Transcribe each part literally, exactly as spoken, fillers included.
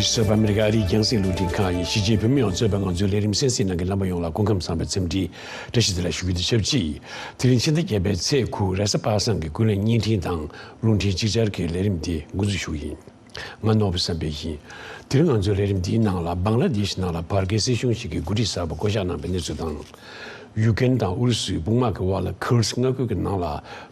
གསར་པ་ཨ་མི་རི་ཀ་ཨ་རིའི་རྒྱང་སྲིང་རླུང་འཕྲིན་ཁང་ཡིན། གཞིས་བྱེས་བོད་མི་ཡོངས་གཙོས་པའི་ང་ཚོའི་ལས་རིམ་གསན་གཟིགས་གནང་མཁན་རྣམ་པ་ཡོངས་ལ་སྐུ་ཁམས་བཟང་བའི་འཚམས་འདྲི་བཀྲ་ཤིས་བདེ་ལེགས་ཞུ་རྒྱུ་དང་ཆབས་ཅིག་དེ་རིང་ཕྱི་ཟླ་བརྒྱད་པའི་ཚེས་དགུ་རེས་གཟའ་པ་སངས་ཀྱི་ཀུན་གླེང་བརྙན་འཕྲིན་དང་རླུང་འཕྲིན་ཅིག་ཅར་གྱི་ལས་རིམ་འདི་འགོ་འཛུགས་ཞུ་གི་ཡིན། ང་ནོར་བུ་བསམ་འཕེལ་ཡིན། དེ་རིང་ང་ཚོའི་ལས་རིམ་འདིའི་ནང་ལ་བང་ལ་དེཤ་ནང་ལ་བར་བརྒལ་སྲིད་གཞུང་ཞིག་གིས་འགོ་ཁྲིད་གསར་པ་བསྐོ་གཞག་གནང་བའི་གནས་ཚུལ་དང་། ཡུ་ཀེན་དང་ཨུ་རུ་སུའི་དཔུང་དམག་གི་དབར་ལ་ཁུར་སི་མངའ་ཁུལ་གྱི་ནང་ལ་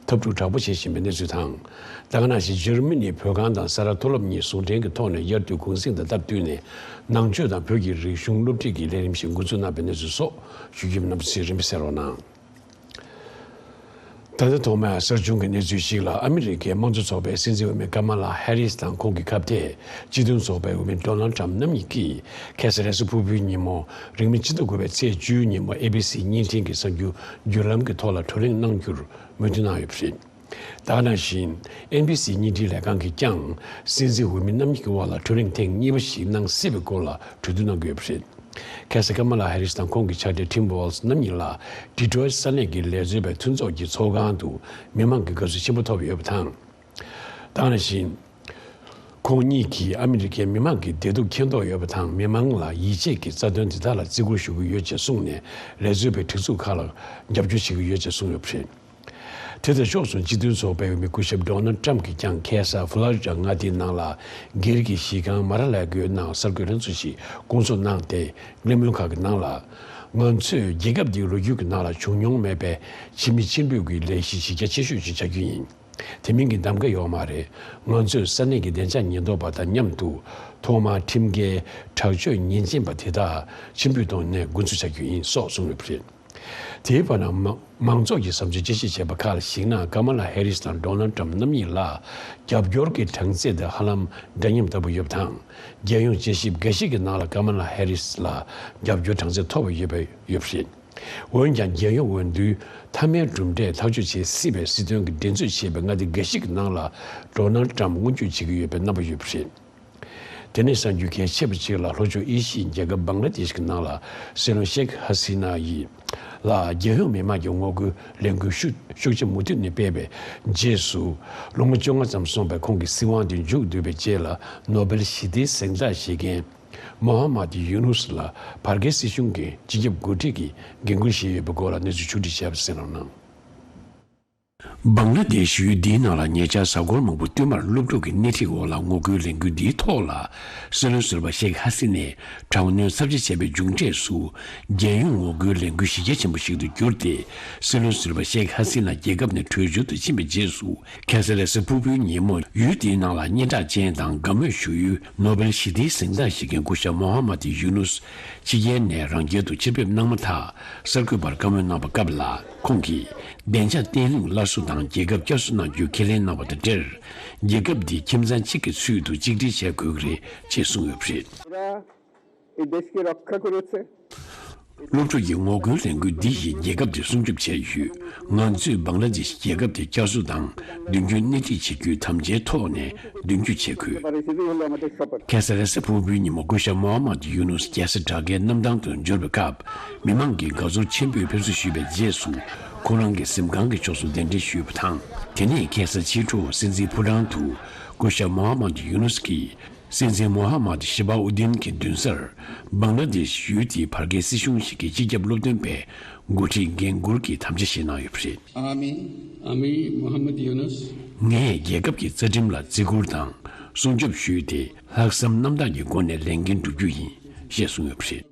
འཐབ་འཁྲུག་དྲག་པོ་བྱེད་བཞིན་པའི་གནས་ཚུལ་དང་། ད་ག་ནང་བཞིན་འཇར་མ་ནིའི་བོད་ཁང་དང་ས་རཱ་མཐོ་སློབ་གཉིས་ཟུང་འབྲེལ་གྱི་ཐོག་ནས་དབྱར་དུས་གུང་གསེང་དང་སྟབས་བསྟུན་ནས་ནང་ཆོས་དང་བོད་ཀྱི་རིག་གཞུང་སློབ་ཁྲིད་ཀྱི་ལས་རིམ་ཞིག་འགོ་འཛུགས་གནང་བའི་གནས་ཚུལ་སོགས་ཞུ་རྒྱུ་ཡིན། རྣམ་པ་ཚོས་རིམ་པས་གསན་རོགས་གནང་། ད་ལྟ་ཐོག་མའི་གསར་བྱུང་གི་གནས་ཚུལ་ཞིག་ལ། ཨ་མི་རི་ཀའི་དམངས་གཙོ་ཚོགས་པའི་སྲིད་འཛིན་འོས་མི་ཀ་མ་ལ་ཧེ་རིས་དང་ཁོང་གི་ཁ་གཏད་སྤྱི་མཐུན་ཚོགས་པའི་འོས་མི་ཌོ་ནལ་ཊམ་རྣམ་གཉིས་ཀྱིས་ཁ་སང་རེས་གཟའ་ཕུར་བུའི་ཉིན་མོ་རིང་མིན་ཕྱི་ཟླ་དགུ་པའི་ཚེས་བཅུའི་ཉིན་མོ་ཨེ་བི་སི་བརྙན་འཕྲིན་གྱི་གསར་འགྱུར་བརྒྱུད་ལམ་གྱི་ཐོག་ལ་བགྲོ་གླེང་གནང་རྒྱུར་མོས་མཐུན་གནང་ཡོད་པ་རེད། ད་ག་ནང་བཞིན་ཨེན་བི་སི་བརྙན་འཕྲིན་ལས་ཁང་གིས་ཀྱང་སྲིད་འཛིན་འོས་མི་རྣམ་གཉིས་ཀྱི་དབར་ལ་བགྲོ་གླེང་ཐེངས་གཉིས་པ་ཞིག་གནང་སྲིད་པའི་སྐོར་ལ་གྲོས་བསྡུར་གནང་གི་ཡོད་པ་རེད། ཁ་སང་ཀ་མ་ལ་ཧེ་རིས་དང་ཁོང་གི་ཕྱག་སྦྲེལ་ཊིམ་ཝོལ་སི་རྣམ་གཉིས་ལ་ཌི་ཊོ་ཡེཊ་ས་གནས་ཀྱི་ལས་བཟོ་བའི་མཐུན་ཚོགས་ཀྱི་ཚོགས་ཁང་དུ་མི་མང་གི་དགའ་བསུ་ཆེན་པོ་ཐོབ་ཡོད་པ་དང་། ད་ག་ནང་བཞིན། ཁོང་གཉིས་ཀྱིས་ཨ་མི་རི་ཀའི་མི་མང་གི་བདེ་སྡུག་མཁྱེན་རྟོགས་ཡོད་པ་དང་། མི་མང་ལ་ཡིད་ཆེས་ཀྱི་རྩ་དོན་དེ་དག་ལ་བརྩི་བཀུར་ཞུ་གི་ཡོད་ཅེས་གསུངས་ནས། ལས་བཟོ་བའི་སྒྲིག་འཛུགས་ཁག་ལ་རྒྱབ་སྐྱོར་བྱེད་ཀྱི་ཡོད་ཅེས་གསུངས་ཡོད་པ་རེད། དེ་དང་ཕྱོགས་སུ་སྤྱི་མཐུན་ཚོགས་པའི་འོས་མི་སྐུ་ཞབས་ཌོ་ནལ་ཊམ་གྱིས་ཀྱང་ཁ་སང་ཕུ་ལོ་རི་ཌ་མངའ་སྡེའི་ནང་ལ་སྒེར་གྱི་གཞིས་ཁང་མ་ར་ལ་གོའི་ནང་གསར་འགོད་ལྷན་ཚོགས་ཤིག་བསྐོང་ཚོགས་གནང་སྟེ། གླེང་མོལ་ཁག་གི་ནང་ལ། ང་ཚོས་རྒྱལ་ཁབ་འདིའི་ལོ་རྒྱུས་ཀྱི་ནང་ལ་བྱུང་མྱོང་མེད་པའི་ཕྱི་མི་ཕྱིར་འབུད་ཀྱི་ལས་གཞི་གཞི་རྒྱ་ཆེ་ཤོས་ཤིག་བྱ་རྒྱུ་ཡིན། དེ་མིན་གྱི་གདམ་ག་ཡོད་མ་རེད། ང་ཚོས་ས་གནས་ཀྱི་བདེ་འཇགས་ཉེན་རྟོག་པ་དང་མཉམ་དུ་ཐོག་མར་ཁྲིམས་འགལ་དྲག་སྤྱོད་ཉེས་ཅན་པ་དེ་དག་ཕྱིར་འབུད་གཏོང་ནས་འགོ་འཛུགས་བྱ་རྒྱུ་ཡིན་སོགས་གསུངས་ཡོད་པ་རེད། དེའི་བར་ན་མ་མང་ཚོགས་ཀྱི་བསམ་ཚུལ་དཔྱད་ཞིབ་བྱས་པ་ཁག་ལ་གཞིགས་ན། ཀ་མ་ལ་ཧེ་རིས་དང་ཌོ་ནལ་ཊམ་རྣམ་གཉིས་ལ་རྒྱབ་སྐྱོར་གྱི་གྲངས་ཚད་དེ་ཧ་ལམ་འདྲ་མཉམ་ལྟ་བུ་ཡོད་པ་དང་། རྒྱལ་ཡོངས་དཔྱད་ཞིབ་འགའ་ཞིག་གི་ནང་ལ་ཀ་མ་ལ་ཧེ་རིས་ལ་རྒྱབ་སྐྱོར་གྲངས་ཚད་མཐོ་བ་ཡོད་པ་ཡོད་པ་རེད། འོན་ཀྱང་། རྒྱལ་ཡོངས་འོས་བསྡུའི་མཐའ་མའི་གྲུབ་འབྲས་ཐག་གཅོད་བྱེད་སྲིད་པའི་སྲིད་དོན་གྱི་འགྲན་རྩོད་བྱེད་པའི་མངའ་སྡེ་འགའ་ཞིག་གི་ནང་ལ་ཌོ་ནལ་ཊམ་མངོན་སྐྱོད་བྱེད་ཀྱི་ཡོད་པའི་རྣམ་པ་ཡོད་པ་རེད། དེ་ནས་གསར་འགྱུར་གལ་ཆེ་བ་ཅིག་ལ། ལྷོ་ཕྱོགས་ཨེ་ཤི་ཡའི་རྒྱལ་ཁབ་བང་ལ་དེཤ་གི་ནང་ལ་སྲིད་བློན་ཤེག་ཧ་སི་ན་ཡིས་ལ་རྒྱལ་ཡོངས་མི་དམངས་ཀྱི་ངོ་རྒོལ་ལས་འགུལ་ཤུགས་ཤུགས་ཆེ་མུ་མཐུད་ནས་སྤེལ་བའི་རྗེས་སུ། ལོ་ངོ་བཅོ་ལྔ་ཙམ་སོང་བའི་ཁོང་གི་སྲིད་དབང་དེ་མཇུག་བསྡུས་པའི་རྗེས་ལ། ནོ་སྦེལ་ཞི་བདེའི་གཟེངས་རྟགས་བཞེས་མཁན། མོ་ཧ་མད་ཡུ་ནུས་ལ་བར་བརྒལ་སྲིད་གཞུང་གི་སྤྱི་ཁྱབ་འགོ་ཁྲིད་ཀྱི་འགན་འཁུར་བཞེས་ཡོད་པའི་སྐོར་ལ་གནས་ཚུལ་ཕྱོགས་སྒྲིག་བྱས་པ་གསན་རོགས་གནང་། བང་ལ་དེ་ཤི་ཡུལ་འདིའི་ནང་ལ་ཉེ་ཆར་གཟའ་འཁོར་མང་པོ་བསྟུད་མར་སློབ་ཕྲུག་གི་སྣེ་ཁྲིད་འོག་ལ་ངོ་རྒོལ་ལས་འགུལ་འདིའི་ཐོག་ལ། སྲིད་བློན་ཟུར་པ་ཤེག་ཧ་སི་ནས་དྲག་གནོན་ཚབས་ཆེ་བྱས་པའི་མཇུག་འབྲས་སུ། རྒྱལ་ཡོངས་ངོ་རྒོལ་ལས་འགུལ་གཞི་རྒྱ་ཆེན་པོ་ཞིག་ཏུ་གྱུར་ཏེ། སྲིད་བློན་ཟུར་པ་ཤེག་ཧ་སི་ན་རྒྱལ་ཁབ་ནས་བྲོས་བྱོལ་དུ་ཕྱིན་པའི་རྗེས་སུ། ཁ་སང་རེས་གཟའ་ཕུར་བུའི་ཉིན་མོ་ཡུལ་དེའི་ནང་ལ་སྙན་གྲགས་ཅན་དང་དགའ་མོས་ཞུ་ཡུལ་ནོ་སྦེལ་ཞི་བདེའི་གཟེངས་རྟགས་བཞེས་མཁན་སྐུ་ཞབས་མོ་ཧ་མད་ཡུ་ནུས་ཕྱི་རྒྱལ་ནས་རང་རྒྱལ་དུ་ཕྱིར་ཕེབས་གནང་མ་ཐག་གསར་འགོད་པར་བཀའ་མོལ་གནང་བའི་སྐབས་ལ། ཁོང་གིས་བདེ་འཇགས་བརྟན་ལྷིང་སླར་གསོ་དང་རྒྱལ་ཁབ་བསྐྱར་གསོ་གནང་རྒྱུའི་ཁས་ལེན་གནང་བ་དང་འབྲེལ། རྒྱལ་ཁབ་འདི་ཁྱིམ་ཚང་གཅིག་གི་ཚུལ་དུ་གཅིག་སྒྲིལ་བྱེད་དགོས་ཀྱི་རེད་ཅེས་གསུངས་ཡོད་པ་རེད། এই দেশকে রক্ষা করেছে। སློབ་ཕྲུག་གི་ངོ་རྒོལ་ལས་འགུལ་འདི་ཡིས་རྒྱལ་ཁབ་དེ་སྲུང་སྐྱོབ་བྱས་ཡོད། ང་ཚོས་བང་ལ་དེཤ་རྒྱལ་ཁབ་དེ་བསྐྱར་གསོ་དང་མདུན་སྐྱོད་སྣེ་ཁྲིད་བྱེད་རྒྱུའི་དམ་བཅའི་ཐོག་ནས་མདུན་སྐྱོད་བྱེད་དགོས། ཁ་སང་རེས་གཟའ་ཕུར་བུའི་ཉིན་མོ་སྐུ་ཞབས་མོ་ཧ་མད་ཡུ་ནུས་རྒྱལ་ས་དྲག་ཁའི་གནམ་ཐང་དུ་འབྱོར་བའི་སྐབས། མི་མང་གིས་དགའ་ཚོར་ཆེན་པོས་ཕེབས་བསུ་ཞུས་པའི་རྗེས་སུ། ཁོ་རང་གི་གཟིམ་ཁང་གི་ཕྱོགས་སུ་གདན་འདྲེན་ཞུས་པ་དང་། དེ་ནས་ཁ་སང་ཕྱི་དྲོ་སྲིད་འཛིན་ཕོ་བྲང་དུ་སྐུ་ཞབས་མོ་ཧ་མད་ཡུ་ནུས་ཀྱིས། སྲིད་འཛིན་མོ་ཧ་མད་ཤི་བྷ་ཨུ་དིན་གྱི་མདུན་སར། བང་ལ་དེཤ་ཡུལ་དེའི་བར་བརྒལ་སྲིད་གཞུང་ཞིག་གི་སྤྱི་ཁྱབ་སློབ་སྟོན་པས་འགོ་ཁྲིད་འགན་འཁུར་གྱིས་དམ་བཅའ་བཞེས་གནང་ཡོད་པ་རེད། Ami, Ami Muhammad Yunus. ངས་རྒྱལ་ཁབ་ཀྱི་རྩ་ཁྲིམས་ལ་བརྩི་བཀུར་དང་སྲུང་སྐྱོབ་ཞུས་ཏེ། ལྷག་བསམ་རྣམ་དག་གི་སྒོ་ནས་ལས་འགན་བསྒྲུབ་རྒྱུ་ཡིན་ཞེས་གསུངས་ཡོད་པ་རེད།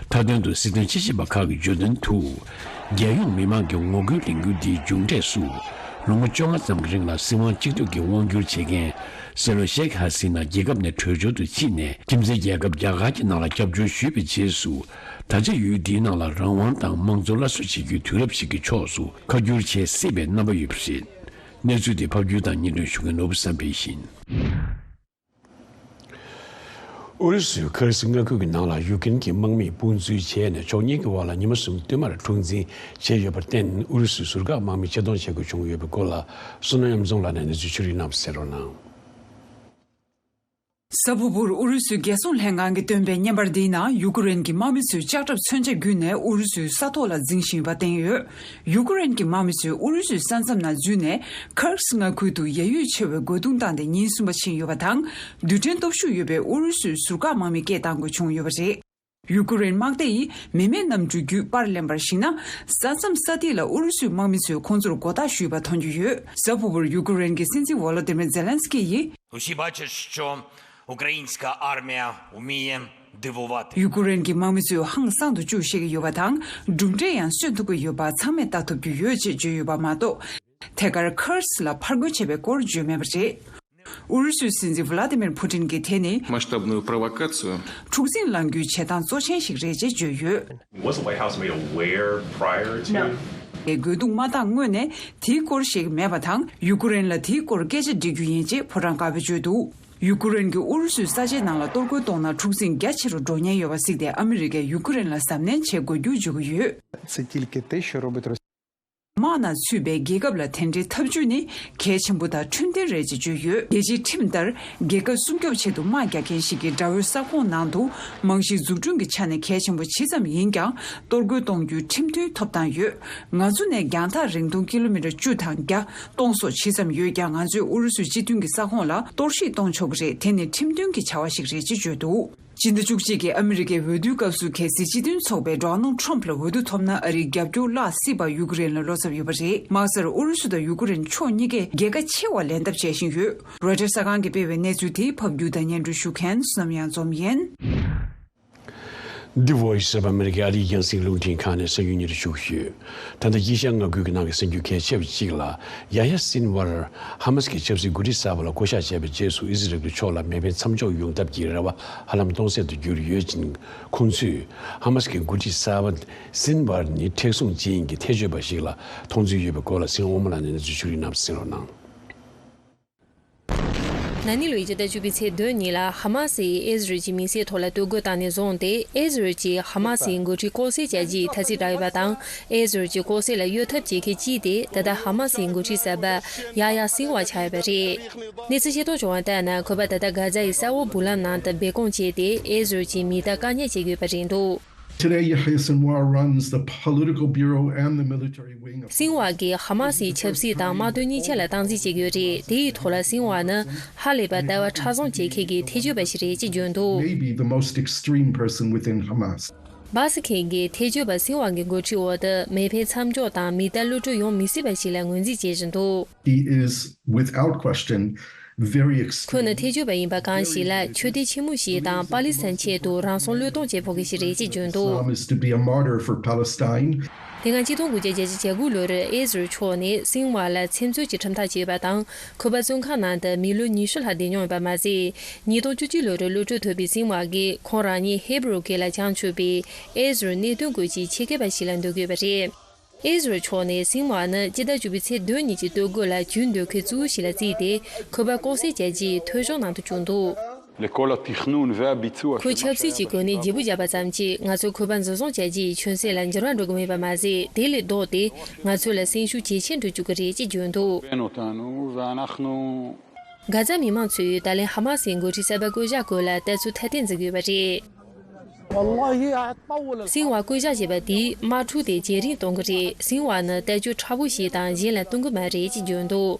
མཐའ་དོན་དུ་སྲིད་དོན་དཔྱད་ཞིབ་པ་ཁག་གིས་བརྗོད་དོན་དུ། རྒྱལ་ཡོངས་མི་མང་གི་ངོ་རྒོལ་ལས་འགུལ་འདིའི་མཇུག་འབྲས་སུ། ལོ་ངོ་བཅོ་ལྔ་ཙམ་གྱི་རིང་ལ་སྲིད་དབང་གཅིག་སྡུད་ཀྱི་དབང་བསྒྱུར་བྱེད་མཁན། སྲིད་བློན་ཤེག་ཧ་སི་ན་རྒྱལ་ཁབ་ནས་བྲོས་བྱོལ་དུ་ཕྱིན་ནས། ཁྱིམ་མཚེས་རྒྱལ་ཁབ་རྒྱ་གར་གྱི་ནང་ལ་སྐྱབས་བཅོལ་ཞུས་པའི་རྗེས་སུ། ད་ཆ་ཡུལ་འདིའི་ནང་ལ་རང་དབང་དང་དམངས་གཙོ་སླར་གསོ་བྱེད་རྒྱུའི་དུས་རབས་ཤིག་གི་ཕྱོགས་སུ་ཁ་བསྒྱུར་བྱེད་སྲིད་པའི་རྣམ་པ་ཡོད་པ་རེད། གནས་ཚུལ་དེ་ཕབ་སྒྱུར་དང་སྙན་སྒྲོན་ཞུ་མཁན་ནོར་བུ་བསམ་འཕེལ་ཡིན། ཨུ་རུ་སུའི་ཁུར་སི་མངའ་ཁུལ་གྱི་ནང་ལ་ཡུ་ཀེན་གྱི་དམག་མིས་དཔུང་འཛུལ་བྱས་ནས་ཕྱོགས་གཉིས་ཀྱི་དབར་ལ་ཉི་མ་གསུམ་བསྟུད་མར་འཁྲུག་འཛིང་བྱས་ཡོད་པར་བརྟེན། ཨུ་རུ་སུའི་ཟུར་བཀག་དམག་མི་ཆེད་གཏོང་བྱེད་དགོས་བྱུང་ཡོད་པའི་སྐོར་ལ་བསོད་ནམས་ཉམས་རྫོང་ལགས་ནས་གནས་ཚུལ་ཕྱོགས་སྒྲིག་གནང་བ་གསན་རོགས་གནང་། གཟའ་ཕུར་བུར་ཨུ་རུ་སུའི་རྒྱལ་སྲུང་ལྷན་ཁང་གིས་བཏོན་པའི་བརྙན་པར་འདིའི་ནང་ཡུ་ཀེ་རེན་གྱི་དམག་མི་ཚོས་ལྕགས་ཁྲབ་མཚོན་ཆ་བརྒྱུད་ནས་ཨུ་རུ་སུའི་ས་ཐོག་ལ་འཛིང་བཞིན་ཡོད་པ་བསྟན་ཡོད། ཡུ་ཀེ་རེན་གྱི་དམག་མི་ཚོས་ཨུ་རུ་སུའི་ས་མཚམས་ནང་འཛུལ་ནས་ཁར་སི་མངའ་ཁུལ་དུ་ཡ་ཡུལ་ཆེ་བའི་རྒོལ་རྡུང་བཏང་སྟེ་ཉིན་གསུམ་པ་ཕྱིན་ཡོད་པ་དང་། རྡུལ་ཕྲན་སྟོབས་ཤུགས་ཡོད་པའི་ཨུ་རུ་སུའི་ཟུར་བཀག་དམག་མི་སྐད་བཏང་དགོས་བྱུང་ཡོད་པ་རེད། ཡུ་ཀེ་རེན་དམག་སྡེ་ཡིས་མི་མེད་གནམ་གྲུ་བརྒྱུད་པར་ལེན་པར་གཞིགས་ན། ས་མཚམས་ས་ཐིག་ལ་ཨུ་རུ་སུའི་དམག་མི་ཚོས་ཁོང་ཚོར་མགོ་བཏགས་ཞུས་པ་མཐོང་རྒྱུ་ཡོད། གཟའ་ཕུར་བུར་ཡུ་ཀེ་རེན་གྱི་སྲིད་འཛིན་ཝོ་ལོ་དི་མིར་ཛེ་ལན་སི་ཀི་ཡིས། Усі бачать, що українська армія вміє дивувати. ཡུ་ཀེ་རེན་གྱི་དམག་མི་ཚོས་ཧང་སང་དུ་བཅུག་ཤེས་ཀྱི་ཡོད་པ་དང་། གྲུབ་འབྲས་ཡང་སོན་ཐུབ་ཀྱི་ཡོད་པ་ཚང་མས་ལྟ་ཐུབ་ཀྱི་ཡོད་ཅེས་བརྗོད་ཡོད་པ་མ་གཏོགས། ཐད་ཀར་ཁར་སི་ལ་ཕར་རྒོལ་བྱས་པའི་སྐོར་བརྗོད་མེད་པ་རེད། ཨུ་རུ་སུའི་སྲིད་འཛིན་ཝི་ལ་ཏི་མིར་ཕུ་ཏིན་གྱིས་དེ་ནི་масштабную провокацию. འཁྲུག་འཛིང་ལངས་རྒྱུའི་བྱེད་སྟངས་གཙོ་ཆེན་ཞིག་རེད་ཅེས་བརྗོད་ཡོད། Was the White House made aware prior to? No. རྒོལ་རྡུང་མ་བཏང་སྔོན་ནས་དེའི་སྐོར་ཤེས་ཀྱི་མེད་པ་དང་། ཡུ་ཀེ་རེན་ལ་དེའི་སྐོར་སྐད་ཆ་འདྲི་རྒྱུ་ཡིན་ཅེས་ཕོ་བྲང་དཀར་པོས་བརྗོད་འདུག་ཡུ་ཀེ་རེན་གྱིས་ཨུ་རུ་སུའི་ས་ཆའི་ནང་ལ་གཏོར་རྒོལ་གཏོང་ན་འཁྲུག་འཛིང་རྒྱ་ཆེ་རུ་འགྲོ་ཉེན་ཡོད་པ་གཟིགས་ཏེ། ཨ་མི་རི་ཀས་ཡུ་ཀེ་རེན་ལ་གཟབ་ནན་བྱེད་དགོས་རྒྱུ་བརྗོད་ཀྱི་ཡོད། Це тільки те, що робить Росія. དམག་ནང་ཚུད་པའི་རྒྱལ་ཁབ་ལ་དེ་འདྲའི་ཐབས་ཇུས་ནི་གལ་ཆེན་པོ་དང་ཁྲིམས་མཐུན་རེད་ཅེས་བརྗོད་ཡོད། རྒྱལ་སྤྱིའི་ཁྲིམས་ལྟར། རྒྱལ་ཁབ་སྲུང་སྐྱོབ་ཆེད་དུ་དམག་རྒྱག་མཁན་ཞིག་གི་དགྲ་བོའི་ས་ཁོངས་ནང་དུ་རྨང་གཞི་འཛུགས་སྐྲུན་གྱི་ཆ་ནས་གལ་ཆེན་པོ་ཇི་ཙམ་ཡིན་ཀྱང་གཏོར་རྒོལ་གཏོང་རྒྱུའི་ཁྲིམས་མཐུན་ཐོབ་ཐང་ཡོད། ང་ཚོ་ནས་རྒྱང་ཐག་རིང་ཐུང་ཀི་ལོ་མི་ཊར་བཅུ་དང་བརྒྱ། སྟོང་སོགས་ཇི་ཙམ་ཡོད་ཀྱང་། ང་ཚོས་ཨུ་རུ་སུའི་སྤྱི་མཐུན་གྱི་ས་ཁོངས་ལ་གཏོར་བཤིག་གཏོང་ཆོག་གི་རེད། དེ་ནི་ཁྲིམས་མཐུན་གྱི་བྱ་བ་ཞིག་རེད་ཅེས་བརྗོད་འདུག་སྤྱི་ཟླ་བཅུ་གཅིག་གི་ཨ་མི་རི་ཀའི་འོས་བསྡུའི་སྐབས་སུ། གལ་སྲིད་སྤྱི་མཐུན་ཚོགས་པས་ཌོ་ནལ་ཊམ་ཕ་ལ་འོས་བསྡུ་ཐོབ་ན། ཨ་རིའི་རྒྱབ་སྐྱོར་བརླག་སྲིད་པ་ཡུ་ཀེ་རེན་ལ་བློ་འཚབ་ཡོད་པ་རེད། དམག་སར་ཨུ་རུ་སུ་དང་ཡུ་ཀེ་རེན་ཕྱོགས་གཉིས་ཀས་རྒྱལ་ཁ་ཆེ་བ་ལེན་ཐབས་བྱེད་བཞིན་ཡོད། རོའི་ཊར་གསར་ཁང་གིས་སྤེལ་བའི་གནས་ཚུལ་དེ་ཕབ་སྒྱུར་དང་སྙན་སྒྲོན་ཞུ་མཁན་བསོད་ནམས་གཡང་འཛོམས་ཡིན། The Voice of America ཨ་རིའི་རྒྱང་སྲིང་རླུང་འཕྲིན་ཁང་ནས་གསར་འགྱུར་སྙན་སྒྲོན་ཞུ་གི་ཡོད། ད་ལྟ་དཀྱིལ་ཤར་མངའ་ཁུལ་གྱི་ནང་གི་གསར་འགྱུར་གལ་ཆེ་བ་གཅིག་ལ། ཡ་ཡ་སིན་ཝར་ཧ་མ་སི་གི་ཆབ་སྲིད་འགོ་ཁྲིད་གསར་པ་ལ་བསྐོ་གཞག་བྱས་པའི་རྗེས་སུ། ཨི་ཟི་རལ་གྱི་ཕྱོགས་ལ་མེ་འཕེན་མཚམས་འཇོག་ཡོང་ཐབས་ཀྱི་རེ་བ་ཧ་ལམ་སྟོང་ཟད་དུ་གྱུར་ཡོད་ཅིང་། ཁོང་ཚོས་ཧ་མ་སི་གི་འགོ་ཁྲིད་གསར་པ་སིན་ཝར་ནི་མཁྲེགས་བཟུང་ཅན་གྱི་ཐེ་བྱུས་པ་ཞིག་ལ་མཐོང་ཚུལ་ཡོད་པའི་སྐོར་ལ་སྲིད་དབང་དབང་མོ་ལགས་ནས་གནས་ཚུལ་ཞུ་གི་ཡིན་ནམ་གསན་རོགས་གནང་། ན་ནིང་ལོའི་སྤྱི་ཟླ་བཅུ་པའི་ཚེས་བདུན་ཉིན་ལ་ཧ་མ་སིས་ཨི་ཟི་རལ་གྱི་མི་སེར་ཐོག་ལ་གཏོར་རྒོལ་བཏང་ནས་བཟུང་སྟེ། ཨི་ཟི་རལ་གྱིས་ཧ་མ་སིའི་འགོ་ཁྲིད་ལྐོག་བསད་བྱས་རྗེས་ཐ་ཚིག་བསྒྲགས་ཡོད་པ་དང་། ཨི་ཟི་རལ་གྱི་ལྐོག་བསད་ལ་གཡོལ་ཐབས་བྱེད་མཁན་གཅིག་དེ་ད་ལྟ་ཧ་མ་སིའི་འགོ་ཁྲིད་གསར་པ་ཡ་ཡ་སིན་ཝར་ཆགས་ཡོད་པ་རེད། གནས་ཚུལ་ཤེས་རྟོགས་བྱུང་བ་ལྟར་ན། ཁོ་པ་ད་ལྟ་གྷ་ཛ་ཡི་ས་འོག་སྦུག་ལམ་ནང་དུ་སྦས་སྐུང་བྱས་ཏེ། ཨི་ཟི་རལ་གྱི་མི་དག་བཀག་ཉར་བྱེད་ཀྱི་ཡོད་པ་རེད་འདུག Today, Yahya Sinwar runs the political bureau and the military wing of སིན་ཝར་གྱིས་ཧ་མ་སིའི་ཆབ་སྲིད་དང་དམག་དོན་གཉིས་ཆ་ལ་སྟངས་འཛིན་བྱེད་ཀྱི་ཡོད་རེད། དེའི་ཐོག་ལ་སིན་ཝར་ནི་ཧ་ལས་པ་ལྟ་བ་མཁྲེགས་བཟུང་བྱེད་མཁན་གྱི་ཐེ་བྱུས་པ་ཞིག་རེད་ཅེས་བརྗོད་འདུག maybe the most extreme person within Hamas. སྦ་སི་ཁན་གྱིས་ཐེ་བྱུས་པ་སིན་ཝར་གྱི་འགོ་ཁྲིད་འོག་ཏུ་མེ་འཕེན་མཚམས་འཇོག་དང་མི་དག་གློད་གྲོལ་ཡོང་མི་སྲིད་པ་ཞིག་ལ་ངོས་འཛིན་བྱེད་བཞིན་འདུག He is, without question, very extreme. ཁོ་ནི་ཐེ་བྱུས་པ་ཡིན་པ་གང་ཞིག་ལ་ཆོས་དད་ཆེན་མོ་ཞིག་དང་པ་ལི་སི་ཐན་ཆེད་དུ་རང་སྲོག་བློས་གཏོང་བྱེད་ཕོད་མཁན་ཞིག་རེད་ཅེས་བརྗོད་འདུག Islam is to be a martyr for Palestine. དེ་སྔ་ཆིག་སྟོང་དགུ་བརྒྱ་བརྒྱད་ཅུ་གྱ་དགུ་ལོར་ཨི་ཟི་རལ་ཕྱོགས་ནས་སིན་ཝར་ལ་ཚིམ་ཚུལ་གྱི་ཁྲིམས་ཐག་བཅད་པ་དང་། ཁོ་པ་བཙོན་ཁང་ནང་དུ་མི་ལོ་ཉི་ཤུ་ལྷག་བསྡད་མྱོང་ཡོད་པ་མ་ཟད། ཉིས་སྟོང་བཅུ་གཅིག་ལོར་གློད་གྲོལ་ཐོབ་པའི་སིན་ཝར་གྱིས་ཁོང་རང་ཉིད་ཧེ་བྷུ་རུ་སྐད་ལ་བྱང་ཆུབ་པའི་ཨི་ཟི་རལ་གནད་དོན་སྐོར་གྱི་ཆེད་མཁས་པ་ཞིག་ལ་འདོད་ཀྱི་ཡོད་པ་རེད། ཨི་ཟི་རལ་ཕྱོགས་ནས་སིན་ཝར་ནི་སྤྱི་ཟླ་བཅུ་པའི་ཚེས་བདུན་ཉིན་གྱི་གཏོར་རྒོལ་ལ་རྒྱུན་འདོད་མཁན་གཙོ་བོ་ཞིག་ལ་བརྩིས་ཏེ། ཁོ་པ་ལྐོག་བསད་བྱས་རྗེས་ཐོས་གཞུང་ནང་དུ་བཅུག་འདུག לכל התכנון והביצוע של מה ཁོས་ཆབ་སྲིད་ཀྱི་སྒོ་ནས་བརྗེ་པོ་བརྒྱབ་པ་ཙམ་གྱིས་ང་ཚོ་ཁོ་པ་འཛིན་བཟུང་བྱས་རྗེས་ཁྱོན་གསོད་ལ་འགྱུར་བ་འགྲོ་གི་མེད་པ་མ་ཟད། དེ་ལས་ལྡོག་སྟེ་ང་ཚོ་ལ་སེམས་ཤུགས་ཇེ་ཆེར་འགྲོ་བཅུག་གི་རེད་ཅེས་བརྗོད་འདུག בין אותנו ואנחנו. གྷ་ཛ་མི་མང་ཚོས་ད་ལན་ཧ་མ་སིའི་འགོ་ཁྲིད་གསར་པ་བསྐོ་གཞག་སྐོར་ལ་ལྟ་ཚུལ་ཐ་དད་འཛིན་གྱི་ཡོད་པ་རེད། والله هي طولت. སིན་ཝར་བསྐོ་གཞག་བྱས་པ་དེས་དམག་འཁྲུག་དེ་ཇེ་རིང་གཏོང་གི་རེད། སིན་ཝར་ནི་ལྟ་སྤྱོད་མཁྲེགས་པོ་ཞིག་དང་གཞན་ལ་གཏོང་གི་མ་རེད་ཅེས་བརྗོད་འདུག་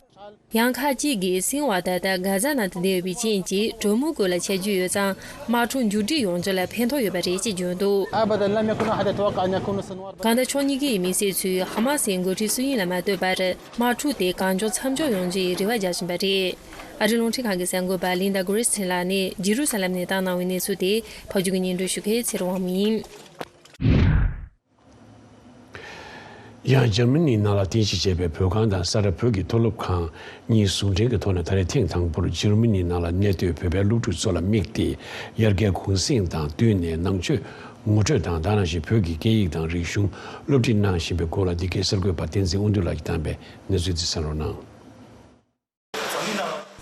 ཡང་ཁག་ཅིག་གིས་སིན་ཝར་ད་ལྟ་གྷ་ཛ་ནང་དུ་བསྡད་ཡོད་པའི་རྐྱེན་གྱིས་གྲོས་མོལ་སྐོར་ལ་ཆ་རྒྱུས་ཡོད་ཙང་དམག་འཁྲུག་མཇུག་སྒྲིལ་ཡོང་རྒྱུ་ལ་ཕན་ཐོགས་ཡོད་པ་རེད་ཅེས་བརྗོད་འདུག ابدا، لم يكن احد يتوقع ان يكون سنوار. གང་ལྟར་ཕྱོགས་གཉིས་ཀའི་མི་སེར་ཚོས་ཧ་མ་སིའི་འགོ་ཁྲིད་སུ་ཡིན་ལ་མ་ལྟོས་པར་དམག་འཁྲུག་དེ་གང་མགྱོགས་མཚམས་འཇོག་ཡོང་རྒྱུའི་རེ་བ་རྒྱག་བཞིན་པ་རེད། ཨ་རིའི་རླུང་འཕྲིན་ཁང་གི་གསར་འགོད་པ་ལིན་ཌ་གྷོ་རེ་སི་ཐན་ལགས་ནས་ཇི་རུ་ས་ལམ་ནས་བཏང་གནང་བའི་གནས་ཚུལ་དེ་ཕབ་སྒྱུར་གྱིས་སྙན་སྒྲོན་ཞུ་མཁན་ཚེ་རིང་དབང་མོ་ཡིན། ཡང་འཇར་མ་ནིའི་ནང་ལ་རྟེན་གཞི་བྱས་པའི་བོད་ཁང་དང་ས་རཱ་བོད་ཀྱི་མཐོ་སློབ་ཁང་གཉིས་ཟུང་འབྲེལ་གྱི་ཐོག་ནས་ད་རེས་ཐེངས་དང་པོར་འཇར་མ་ནིའི་ནང་ལ་གནས་སྡོད་བོད་པའི་སློབ་ཕྲུག་ཚོ་ལ་དམིགས་ཏེ། ཡར་རྒྱས་གུང་གསེང་དང་བསྟུན་ནས་ནང་ཆོས་ངོ་སྤྲོད་དང་། དེ་ནང་བཞིན་བོད་ཀྱི་སྐད་ཡིག་དང་རིག་གཞུང་སློབ་ཁྲིད་གནང་བཞིན་པའི་སྐོར་ལ་འདི་གའི་གསར་འགོད་པ་བསྟན་འཛིན་དབང་འདུས་ལགས་ཀྱིས་བཏང་པའི་གནས་ཚུལ་དེ་གསན་རོགས་གནང་།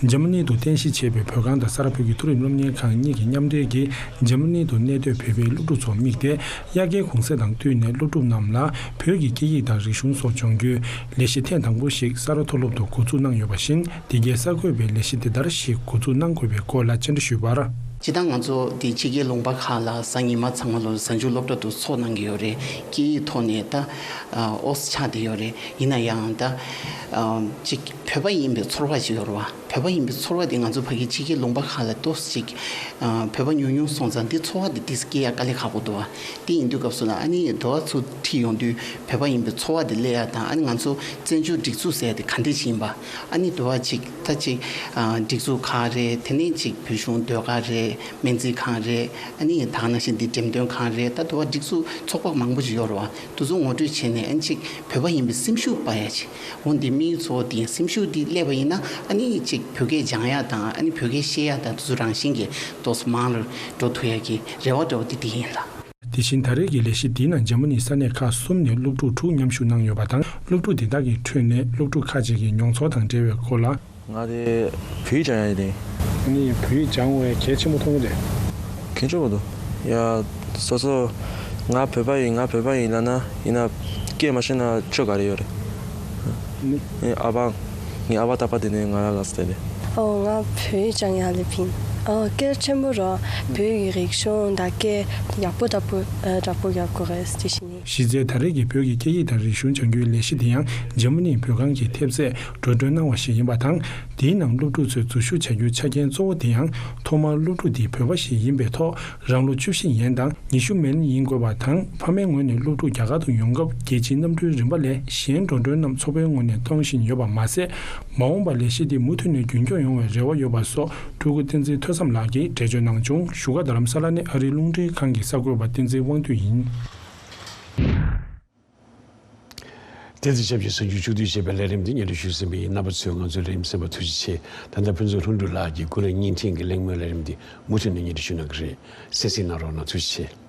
འཇར་མ་ནི་དུ་རྟེན་གཞི་བྱས་པའི་བོད་ཁང་དང་ས་རཱ་བོད་ཀྱི་མཐོ་རིམ་སློབ་གཉེར་ཁང་གཉིས་ཀྱིས་མཉམ་འབྲེལ་གྱིས་འཇར་མ་ནི་དུ་གནས་སྡོད་བོད་པའི་སློབ་ཕྲུག་ཚོར་དམིགས་ཏེ། དབྱར་ཁའི་གུང་སེང་དང་བསྟུན་ནས་སློབ་ཕྲུག་རྣམས་ལ་བོད་ཀྱི་སྐད་ཡིག་དང་རིག་གཞུང་སོགས་སྦྱོང་རྒྱུའི་ལས་གཞི་ཐེངས་དང་པོ་ཞིག་ས་རཱ་མཐོ་སློབ་ཏུ་འགོ་འཛུགས་གནང་ཡོད་པ་བཞིན། དེ་གའི་གསར་འགོད་པས་ལས་གཞི་དེ་ལྟར་ཞིག་འགོ་འཛུགས་གནང་དགོས་པའི་སྐོར་ལ་བཅར་འདྲི་ཞུས་པར། སྤྱིར་བཏང་ང་ཚོ་འདི་ཕྱི་རྒྱལ་ལུང་པ་ཁག་ལ་གཟའ་ཉི་མ་ཚང་མ་ལོ་གཟའ་མཇུག་སློབ་གྲྭ་དུ་ཚོགས་གནང་གི་ཡོད་རེད། སྐད་ཡིག་ཐོག་ནས་ད་ཨོ་ཙི་ཆགས་བསྡད་ཡོད་རེད། ཡིན་ན་ཡང་ད་ཅིག་བོད་པ་ཡིན་པའི་ཚོར་བ་ཞིག་ཡོད་རེད་བ། བོད་པ་ཡིན་པའི་ཚོར་བ་དེ་ང་ཚོ་ཕ་གི་ཕྱི་རྒྱལ་ལུང་པ་ཁག་ལ་ཏོག་ཙམ་ཅིག་ཨ་བོད་པ་ཉུང་ཉུང་སོང་ཙང་འདི་ཚོར་བ་དེ་ཏོག་ཙམ་སྐྱེ་ཡ་དཀའ་ལས་ཁག་པོ་འདུག་བ། དེ་ཡིན་དུས་སྐབས་སུ་ལ་ཨ་ནི་འགྲོ་བ་ཚུར་ཁྲིད་ཡོང་དུས་བོད་པ་ཡིན་པའི་ཚོར་བ་དེ་སླེབས་ཡ་དང་། ཨ་ནི་ང་ཚོ་བཙན་བྱོལ་སྒྲིག་འཛུགས་ཟེར་ཡ་དེ་ག་འདྲས་ཅིག་ཡིན་པ། ཨ་ནི་འགྲོ་བ་ཅིག་ད་ཅིག་ཨ་སྒྲིག་འཛུགས་ཁག་རེད། དེ་ནས་ཅིག་བོད་གཞུང་ཟློས་གར་རེད། སྨན་རྩིས་ཁང་རེད། ཨ་ནི་ད་ག་ནང་བཞིན་འདི་འགྲེམས་སྟོན་ཁང་རེད། ད་འགྲོ་བ་སྒྲིག་འཛུགས་ཚོགས་པ་མང་པོ་ཞིག་ཡོད་རེད་བ། དེ་ཚོ་ངོ་སྤྲོད་བྱས་ནས་ཨ་ནི་ཅིག་བོད་པ་ཡིན་པའི་སེམས་ཤུགས་སྤར་ཡ་ཅིག་འོ་འདི་དམིགས་ཡུལ་གཙོ་བོ་དེ་ཡིན། སེམས་ཤུགས་འདི་སླེབས་པ་ཡིན་ན་ཨ་ནི་ཅིག་བོད་སྐད་སྦྱང་ཡ་དང་། ཨ་ནི་བོད་སྐད་ཤེས་ཡ་དང་། དེ་ཚོ་རང་བཞིན་གྱིས་ཏོག་ཙམ་མང་རུ་འགྲོ་ཐུབ་ཡ་གི་རེ་བ་འདྲ་བོ་དེ་དེ་ཡིན་ལགས། དེ་བཞིན་ད་རེས་ཀྱི་ལས་གཞི་འདིའི་ནང་འཇར་མ་ནིའི་ས་གནས་ཁག་གསུམ་ནས་སློབ་ཕྲུག་དྲུག་མཉམ་ཞུགས་གནང་ཡོད་པ་དང་། སློབ་ཕྲུག་དེ་དག་གི་ཁྲོད་ནས་སློབ་ཕྲུག་ཁག་ཅིག་གི་མྱོང་ཚོར་དང་འབྲེལ་བའི་སྐོར་ལ། ང་དེ་བོད་ཡིག་སྦྱང་ཡ་ཡིན་ཏེ། ཨ་ནི་བོད་ཡིག་སྦྱང་བའི་གལ་ཆེན་པོ་མཐོང་གི་རེད། གལ་ཆེན་པོ་འདུག་ཡ། སོ་སོ་ང་བོད་པ་ཡིན། ང་བོད་པ་ཡིན་ལབ་ན། ཡིན་ན་སྐད་མ་ཤེས་ན་ཆོ་ག་རེ་ཡོད་རེད། ནི། ཨ་ཕ། ངའི་ཨ་ཕ་རྟག་པར་དེ་ནས་ང་རང་ལ་ཟེར་ཏེ། ཨོ། ང་བོད་ཡིག་སྦྱང་ཡ་སླེབས་ཡིན། ཨོ། གལ་ཆེན་པོ་རེད། བོད་ཀྱི་རིག་གཞུང་དང་སྐད་ཡག་པོ་ལྟ་བུ་ཨ་དྲག་པོ་རྒྱག་དགོས་རེད། དེ་བཞིན་ནི། གཞི་རྩའི་ད་རེས་ཀྱི་བོད་ཀྱི་སྐད་ཡིག་དང་རིག་གཞུང་སྦྱང་རྒྱུའི་ལས་གཞི་དེ་ཡང་འཇར་མ་ནིའི་བོད་ཁང་གིས་ཐེབས་རྩས་འགྲོ་གྲོན་གནང་བ་ཞིག་ཡིན་པ་དང་། དེའི་ནང་སློབ་ཕྲུག་ཚོས་འཛུལ་ཞུགས་བྱ་རྒྱུའི་ཆ་རྐྱེན་གཙོ་བོ་དེ་ཡང་། ཐོག་མར་སློབ་ཕྲུག་དེ་བོད་པ་ཞིག་ཡིན་པའི་ཐོག་རང་ལོ་བཅུ་བཞི་ཡན་དང་ཉི་ཤུ་མན་ཡིན་དགོས་པ་དང་། ཕ་མའི་ངོས་ནས་སློབ་ཕྲུག་རྒྱ་གར་དུ་ཡོང་སྐབས་རྒྱལ་སྤྱིའི་གནམ་གྲུའི་རིམ་པ་ལས་གཞན་འགྲོ་གྲོན་རྣམས་ཚོགས་པའི་ངོས་ནས་གཏོང་བཞིན་ཡོད་པ་མ་ཟད། མ་འོངས་པར་ལས་གཞི་འདི་མུ་མཐུད་ནས་རྒྱུན་འཁྱོངས་ཡོང་བའི་རེ་བ་ཡོད་པ་སོགས་ཕྲུ་གུ་བསྟན་འཛིན་ཐོས་བསམ་ལགས་ཀྱིས་འགྲེལ་བརྗོད་གནང་བྱུང་། བཞུགས་སྒར་རྡ་རམ་ས་ལ་ནས་ཨ་རིའི་རླུང་འཕྲིན་ཁང་གི་གསར་འགོད་པ་བསྟན་འཛིན་དབང་འདུས་ཡིན། དེ་ཚེ་ཞབས་ཀྱི་གསར་འགྱུར་བཅུད་བསྡུས་བྱས་པའི་ལས་རིམ་འདི་སྙན་སྒྲོན་ཞུས་ཟིན་པ་ཡིན། རྣམ་པ་ཚོས་ང་ཚོའི་ལས་རིམ་གསན་པར་ཐུགས་རྗེ་ཆེ། ད་ལྟ་ཕུན་ཚོགས་ལྷུན་གྲུབ་ལགས་ཀྱིས་ཀུན་གླེང་བརྙན་འཕྲིན་གྱི་གླེང་མོལ་ལས་རིམ་འདི་མུ་མཐུད་ནས་སྙན་སྒྲོན་ཞུ་གནང་གི་རེད། གསན་གཟིགས་གནང་རོགས་གནང་། ཐུགས་རྗེ་ཆེ།